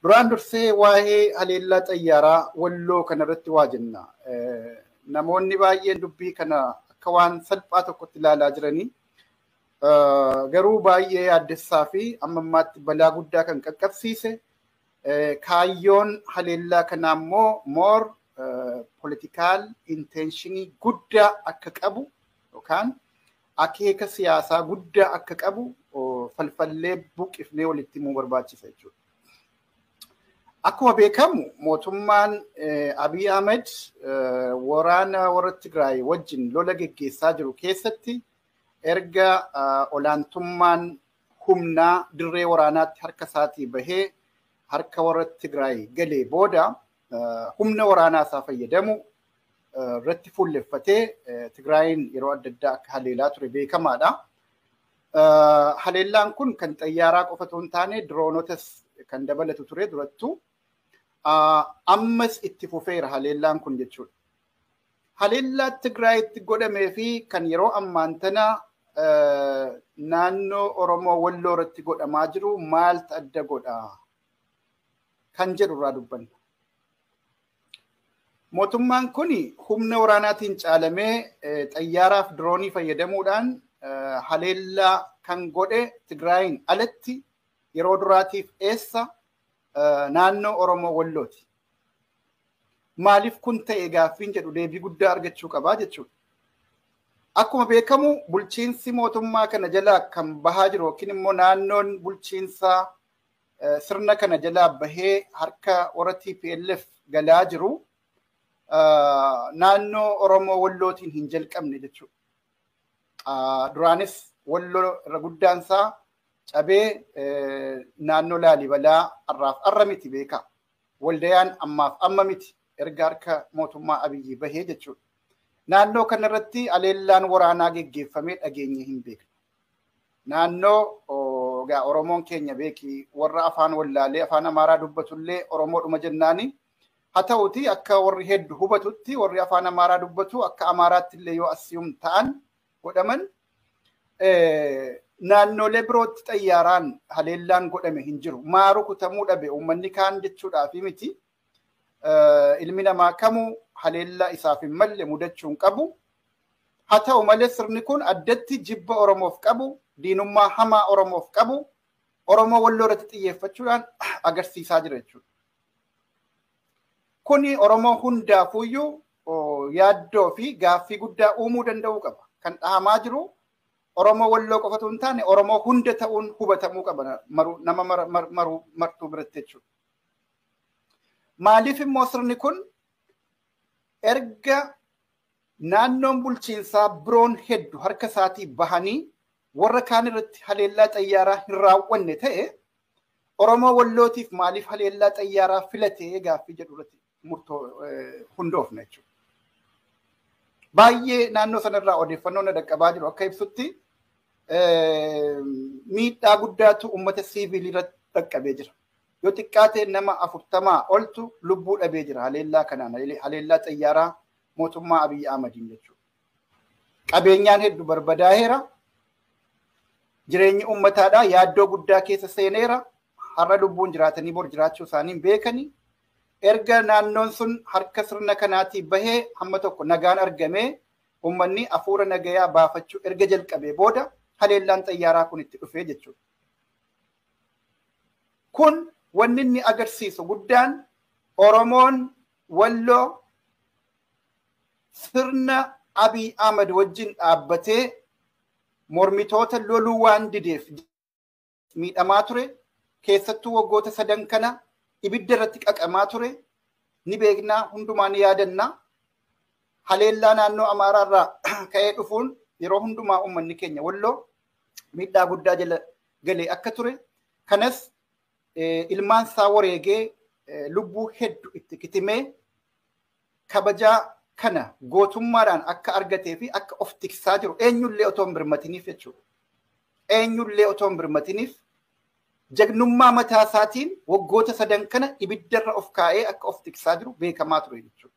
Duraan dursee waa'ee haleellaa xayyaaraa Walloo kanarratti waa jenna. Namoonni baay'een dubbii kana akka waan salphaa tokkotti ilaalaa jiranii garuu baay'ee yaaddessaa fi amma ammaatti balaa guddaa kan qaqqabsiise kaayyoon haleellaa kanaa immoo more political intentionii guddaa akka qabu yookaan akeeka siyaasaa guddaa akka qabu falfallee buqqifnee walitti himuu barbaachisa jechuudha. Akkuma beekamu mootummaan Abiy Ahmed waraana warra Tigraay wajjin lola geggeessaa jiru keessatti erga olaantummaan humnaa dirree waraanaatti harka isaatii bahee harka warra Tigraay galee booda humna waraanaa isaa fayyadamu irratti fuulleffatee Tigraayin yeroo adda addaa akka haleelaa ture beekamaadha. Haleellaan kun kan xayyaaraa qofa otoo hin taane diroonotas kan dabalatu ture durattuu. Ammas itti fufeera haleellaan kun jechuudha. Haleellaa Tigraayitti godhamee fi kan yeroo ammaan tana naannoo Oromoo Walloo irratti godhamaa jiru maaltu adda godha kan jedhu irraa dubbanna. Mootummaan kun humna waraanaatiin caalamee xayyaaraaf diroonii fayyadamuudhaan haleellaa kan godhe Tigraayin alatti yeroo duraatiif eessa naannoo Oromoo Wallooti. Maaliif kun ta'e gaaffiin jedhu deebii guddaa argachuu qabaa jechuudha. Akkuma beekamu bulchiinsi mootummaa kana jalaa kan bahaa jiru yookiin immoo naannoon bulchiinsa sirna kana jalaa bahee harka warra TPLF galaa jiru naannoo Oromoo Wallootiin hin jalqabne jechuudha. Duraanis Walloo irra guddaan isaa cabee naannoo Laalibalaa har'aaf har'a miti beekaa. Waldayaan ammaaf amma miti erga harka mootummaa Abiyyi bahee jechuudha. Naannoo kanarratti haleellaan waraanaa geggeeffamee dhageenye hin beeknu. Naannoo Oromoon keenya beeki warra afaan wallaalee afaan Amaaraa dubbatullee Oromoodhuma jennaani. Haa ta'uti akka warri hedduu hubatutti warri afaan Amaaraa dubbatu akka Amaaraatti illee yoo asiyuum ta'an godhaman naannolee birootti xayyaaraan haleellaan godhame hin jiru. Maa rukutamuu dhabe uummanni kaan jechuudhaaf miti. Ilmi namaa kamuu haleellaa isaaf hin malle mudachuu hin qabu. Haa ta'u malee sirni kun addatti jibba Oromoof qabu, diinummaa hamaa Oromoof qabu, Oromoo Walloo irratti xiyyeeffachuudhaan agarsiisaa jira jechuudha. Kuni Oromoo hundaafuyyuu yaaddoo fi gaaffii guddaa uumuu danda'uu qaba. Kan dhahamaa jiru Oromoo Walloo qofatu hin taane Oromoo hunda ta'uun hubatamuu qaba nama martuu biratti jechuudha. Maaliif immoo sirni kun erga naannoon bulchiinsaa biroon hedduu harka isaatii bahanii warra kaan irratti haleellaa xayyaaraa hin raawwanne ta'e Oromoo Wallootiif maaliif haleellaa xayyaaraa filatee gaaffii jedhu irratti murtoo hundoofna jechuudha. Baay'ee naannoo sanarraa odeeffannoo na dhaqqabaa jiru akka ibsutti miidhaa guddaatu uummata siivilii irratti dhaqqabee jira. Yoo xiqqaate nama 40 oltu lubbuu dhabee jira haleellaa kanaan haleellaa xayyaaraa mootummaa Abiy Ahmediin jechuudha. Qabeenyaan hedduu barbadaa'eera. Jireenyi uummataadhaa yaaddoo guddaa keessa seeneera. Har'a lubbuun jiraatanii bor jiraachuu isaanii hin beekani. Erga naannoon sun harka sirna kanaatii bahee hamma tokko nagaan argamee uummanni hafuura nagayaa baafachuu erga jalqabee booda haleellaan xayyaaraa kun itti dhufee jechuudha. Kun wanni inni agarsiisu guddaan Oromoon Walloo sirna Abiy Ahmed wajjin dhaabbatee mormitoota loluu waan dideef miidhamaa ture. Keessattuu waggoota sadan kana ibidda irratti qaqamaa ture. Ni beeknaa, hundumaa ni yaadannaa. Haleellaa naannoo Amaaraa irraa ka'ee dhufuun yeroo hundumaa uummanni keenya Walloo miidhaa guddaa jala galee akka ture. Kanas ilmaan isaa wareegee lubbuu hedduu itti kitimee kabajaa kana gootummaadhaan akka argatee fi akka of tiksaa jiru eenyullee otoo hin birmatiniif jechuudha. Eenyullee otoo hin birmatiniif jagnummaa mataa isaatiin waggoota sadan kana ibiddarra of kaa'ee akka of tiksaa jiru beekamaa ture jechuudha.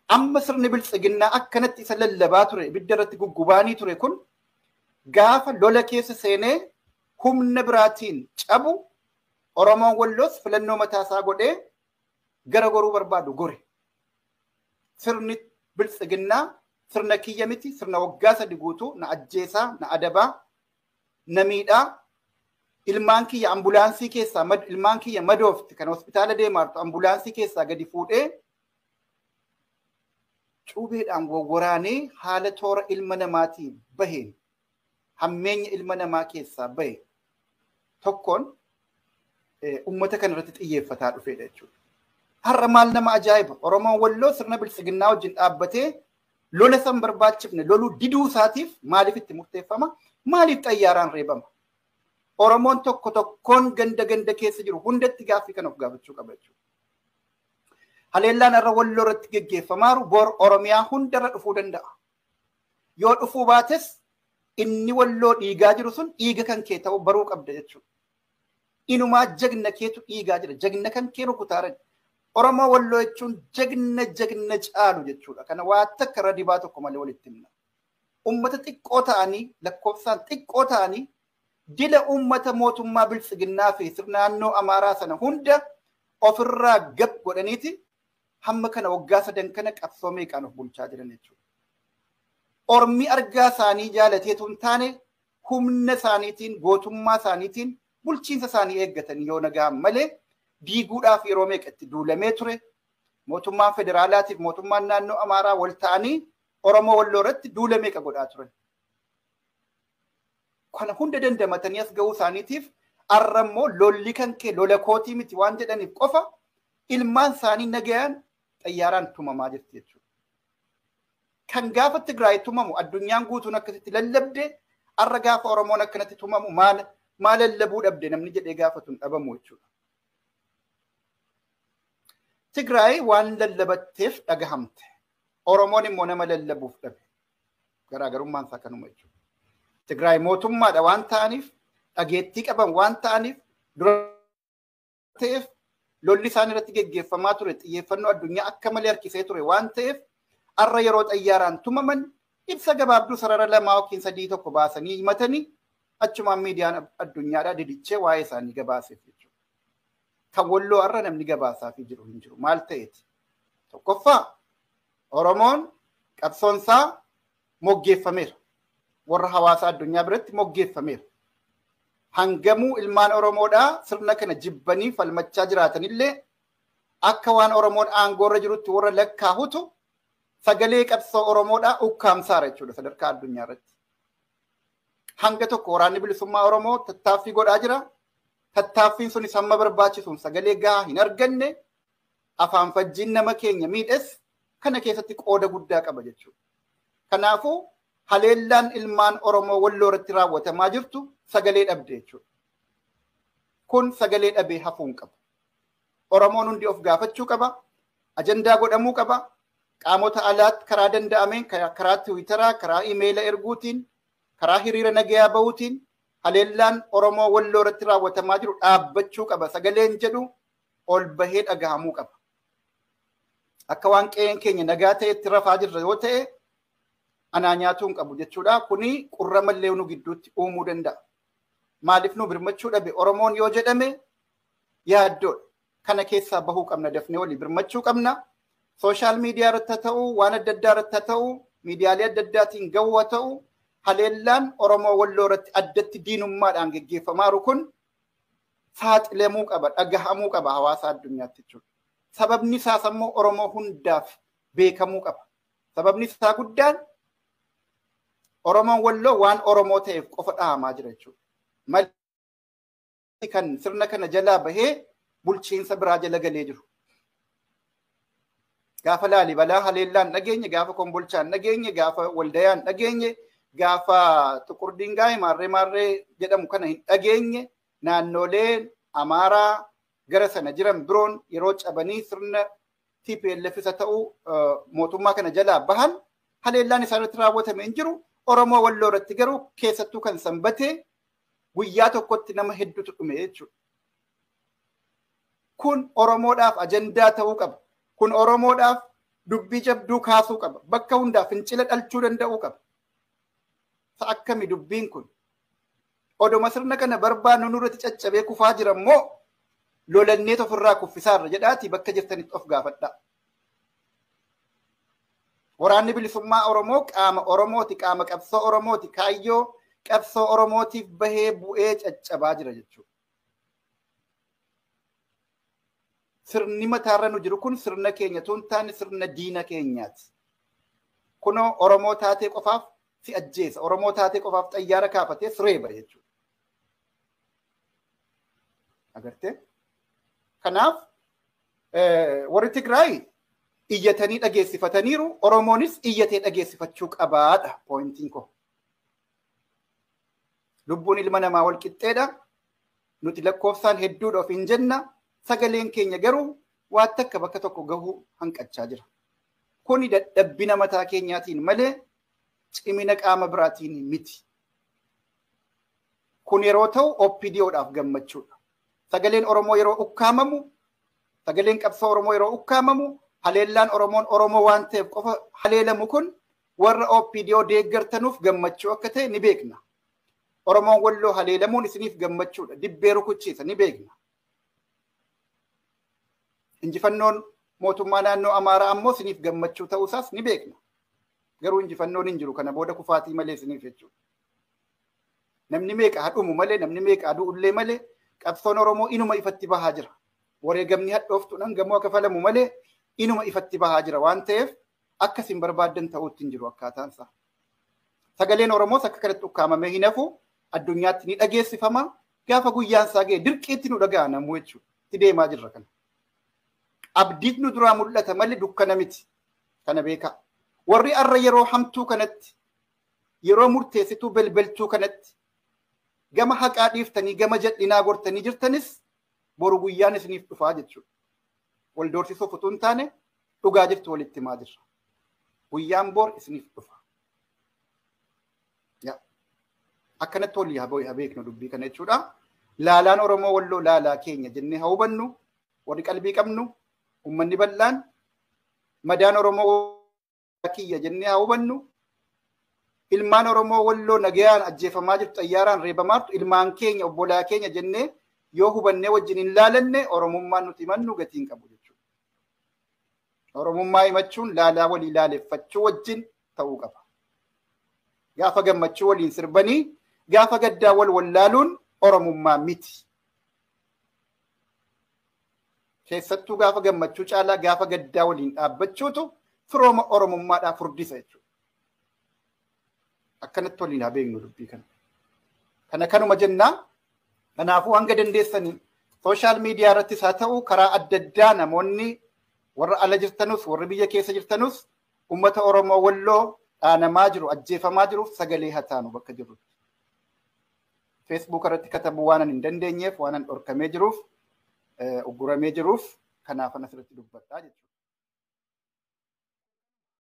Amma sirni biltsiginnaa akkanatti isa lallabaa ture, ibidda irratti guggubaanii ture kun gaafa lola keessa seenee humna biraatiin cabu Oromoon Walloos filannoo mataa isaa godhee gara goruu barbaadu gore. Sirni biltsiginnaa sirna kiyya miti, sirna waggaa 3 guutuu na ajjeesaa, na adabaa, na miidhaa. Ilmaan kiyya ambulaansii keessaa, ilmaan kiyya madoofti kan hospitaala deemaartu ambulaansii keessaa gadi fuudhee cuubeedhaan wawwaraanee haala toora ilma namaatii baheen hammeenya ilma namaa keessaa bahe tokkoon uummata kana irratti xiyyeeffataa dhufeedha jechuudha. Har'a maal nama ajaa'iba! Oromoon Walloo sirna biltsiginnaa wajjin dhaabbatee lola san barbaachifne loluu diduu isaatiif maaliif itti murteeffama? Maaliif xayyaaraan reebama? Oromoon tokko tokkoon ganda ganda keessa jiru hundatti gaaffii kana of gaafachuu qaba jechuudha. Haleellaan irra Walloo irratti geggeeffamaaru bor Oromiyaa hundarra dhufuu danda'a. Yoo dhufuu baates inni Walloo dhiigaa jiru sun dhiiga kan kee ta'uu baruu qabda jechuudha. Inumaa jagna keetu dhiigaa jira. Jagna kan kee rukutaaran. Oromoo Walloo jechuun jagna jagna caalu jechuudha. Kana waa takka irra dibaa tokko malee walitti himna. Uummata xiqqoo ta'anii lakkoofsaan xiqqoo ta'anii dila uummata mootummaa biltsiginnaa fi sirna naannoo Amaaraa sana hunda ofirraa gab godhaniiti hamma kana waggaa 3 kana qabsoo meeqaan of bulchaa jiran jechuudha. Ormi argaa isaanii jaalateetu hin taane humna isaaniitiin gootummaa isaaniitiin bulchiinsa isaanii eeggatanii yoo nagaan malee diiguudhaaf yeroo meeqatti duulamee ture. Mootummaan federaalaatiif mootummaan naannoo Amaaraa wal ta'anii Oromoo Walloo irratti duula meeqa godhaa turan. Kana hunda dandamatanii as ga'uu isaaniitiif har'a immoo lolli kan kee lola kootii miti waan jedhaniif qofa ilmaan isaanii nagayaan xayyaaraan tumamaa jirti jechuudha. Kan gaafa Tigraay tumamu addunyaan guutuun akkasitti lallabde har'a gaafa Oromoon akkanatti tumamu maal lallabuu dhabde namni jedhee gaafatu hin dhabamu jechuudha. Tigraay waan lallabatteef dhagahamte. Oromoon immoo nama lallabuuf dhabe. Garaagarummaan isaa kanuma jechuudha. Tigraay mootummaadha waan ta'aniif, dhageettii qaban waan ta'aniif, dura ta'eef lolli isaan irratti geggeeffamaa ture xiyyeeffannoo addunyaa akka malee harkisee ture waan ta'eef har'a yeroo xayyaaraan tumaman ibsa gabaabduu sarara 2 yookiin 3 tokko baasanii himatanii achumaan miidiyaan addunyaadhaa didichee waa'ee isaanii gabaaseef jechuudha. Kan Walloo har'a namni gabaasaafii jiru hin jiru. Maal ta'eeti? Tokkoffaa Oromoon qabsoonsaa moggeeffameera. Warra hawaasa addunyaa biratti moggeeffameera. Hangamuu ilmaan Oromoodhaa sirna kana jibbanii falmachaa jiraatanillee akka waan Oromoon aangoorra jirutti warra lakkaahutu sagalee qabsoo Oromoodhaa ukkaamsaara jechuudha sadarkaa addunyaa irratti. Hanga tokko waraanni bilisummaa Oromoo tattaaffii godhaa jira. Tattaaffiin sunis hamma barbaachisuun sagalee gahaa hin arganne afaan fajjiin nama keenya miidhes kana keessatti qooda guddaa qaba jechuudha. Kanaafuu haleellaan ilmaan Oromoo Walloo irratti raawwatamaa jirtu sagalee dhabde jechuudha. Kun sagalee dhabee hafuu hin qabu. Oromoon hundi of gaafachuu qaba. Ajandaa godhamuu qaba. Qaamota alaatti karaa danda'ameen karaa tiwiitaraa, karaa imeela erguutiin, karaa hiriira nagayaa bahuutiin haleellaan Oromoo Walloo irratti raawwatamaa jiru dhaabbachuu qaba. Sagaleen jedhu ol bahee dhagahamuu qaba. Akka waan qe'een keenya nagaa ta'etti rafaa jirra yoo ta'e anaa nyaatuu hin qabu jechuudha. Kuni qurra mallee nu gidduutti uumuu danda'a. Maaliif nu birmachuu dhabe Oromoon yoo jedhame yaaddoodha. Kana keessaa bahuu qabna, dafnee walii birmachuu qabna. Sooshaal miidiyaa irratti haa ta'u, waan adda addaa irratti haa ta'u, miidiyaalee adda addaatiin gahuu haa ta'u, haleellaan Oromoo Walloo irratti addatti diinummaadhaan geggeeffamaa jiru kun saaxilamuu qaba, dhagahamuu qaba hawaasa addunyaatti jechuudha. Sababni isaas immoo Oromoo hundaaf beekamuu qaba. Sababni isaa guddaan Oromoon Walloo waan Oromoo ta'eef qofa dhahamaa jira jechuudha. Malee kan sirna kana jalaa bahee bulchiinsa biraa jala galee jiru. Gaafa Laalibalaa haleellaan dhageenye, gaafa Kombolchaan dhageenye, gaafa Waldayaan dhageenye, gaafa Xuqur Dingaay maarree maarree jedhamu kana hin dhageenye, naannoleen Amaaraa gara sana jiran biroon yeroo cabanii sirna TPLF isa ta'uu mootummaa kana jalaa bahan haleellaan isaan irratti raawwatame hin jiru. Oromoo Walloo irratti garuu keessattuu kan sanbatee guyyaa tokkotti nama hedduutu dhume jechuudha. Kun Oromoodhaaf ajandaa ta'uu qaba. Kun Oromoodhaaf dubbii jabduu kaasuu qaba. Bakka hundaa fincila dhalchuu danda'uu qaba. Akkami dubbiin kun? Odoma sirna kana barbaannu nurratti caccabee kufaa jira immoo Lolannee ofirraa kuffisaarra jedhaati bakka jirtanitti of gaafadhaa. Waraanni bilisummaa Oromoo qaama Oromooti, qaama qabsoo Oromooti, kaayyoo qabsoo Oromootiif bahee bu'ee caccabaa jira jechuudha. Sirni mataarra nu jiru kun sirna keenya tun taane sirna diina keenyaati. Kunoo Oromoo taatee qofaaf si ajjeesa. Oromoo taatee qofaaf xayyaara kaafatee sireeba jechuudha. Agartee? Kanaaf warri Tigraay iyyatanii dhageessifataniiru. Oromoonis iyyatee dhageessifachuu qabaadha poointiin koo. Lubbuun ilma namaa wal qixxeedha. Nuti lakkoofsaan hedduudha of hin jenna. Sagaleen keenya garuu waan takka bakka tokko gahuu hanqachaa jira. Kuni dadhabbina mataa keenyaatiin malee cimina qaama biraatiin miti. Kun yeroo ta'u OPDOdhaaf gammachuudha. Sagaleen Oromoo yeroo ukkaamamu, sagaleen qabsoo Oromoo yeroo ukkaamamu, haleellaan Oromoon Oromoo waan ta'eef qofa haleelamu kun warra OPDO deeggartanuuf gammachuu akka ta'e ni beekna. Oromoon Walloo haleelamuun isiniif gammachuudha. Dibbee rukuchiisa ni beekna. Injifannoon mootummaa naannoo Amaaraa ammoo isiniif gammachuu ta'uusaas ni beekna. Garuu injifannoon hin jiru kana booda kufaatii malee isiniif jechuudha. Namni meeqa hadhumu malee, namni meeqa adu'ullee malee qabsoon Oromoo inuma ifatti bahaa jira. Wareegamni hadhooftuudhaan gamoo kafalamu malee inuma ifatti bahaa jira waan ta'eef akka isin barbaaddan ta'uutti hin jiru akkaataan isaa. Sagaleen Oromoos akka kanatti ukkaamamee hin hafu, addunyaatti ni dhageessifama. Gaafa guyyaan isaa ga'e dirqiitti nu dhaga'a namuu jechuudha. Itti deemaa jirra kana. Abdiit nu duraa mul'ata malee dukkana miti. Kana beekaa. Warri arra yeroo hamtuu kanatti, yeroo murteessituu belbeltuu kanatti gama haqaa dhiiftanii gama jal'inaa gortanii jirtanis boru guyyaan isiniif dhufaa jechuudha. Wal doorsisuuf utuu hin taane dhugaa jirtu walitti himaa jirra. Guyyaan bor isiniif dhufa. Akkanatti walii haa beeknu dubbii kana jechuudha. Laalaan Oromoo Walloo laalaa keenya jennee haa hubannu, warri qalbii qabnu, uummanni bal'aan madaan Oromoo kiyya jennee haa hubannu. Ilmaan Oromoo Walloo nagayaan ajjeefamaa jirtu, xayyaaraan reebamaa jirtu, ilmaan keenya obbolaa keenya jennee yoo hubannee wajjin hin laalanne Oromummaan nuti himannu gatii hin qabu jechuudha. Oromummaa himachuun laalaa walii laaleffachuu wajjin ta'uu qaba. Gaafa gammachuu waliin sirbanii gaafa gaddaa wal wallaaluun Oromummaa miti. Keessattuu gaafa gammachuu caalaa gaafa gaddaa waliin dhaabbachuutu firooma Oromummaadhaa furdisa jechuudha. Akkanatti waliin haa beeknu dubbii kana. Kana kanuma jennaa. Kanaafuu hanga dandeessanii sooshaal miidiyaa irrattis haa ta'u karaa adda addaa namoonni warra ala jirtanus warri biyya keessa jirtanus uummata Oromoo Walloo dhaanamaa jiru ajjeefamaa jiruuf sagalee haa taanu bakka jirrutti. Facebook irratti katabuu waan hin dandeenyeef waan dhorkamee jiruuf ugguramee jiruuf kanaafan asirratti dubbadhaa jechuudha.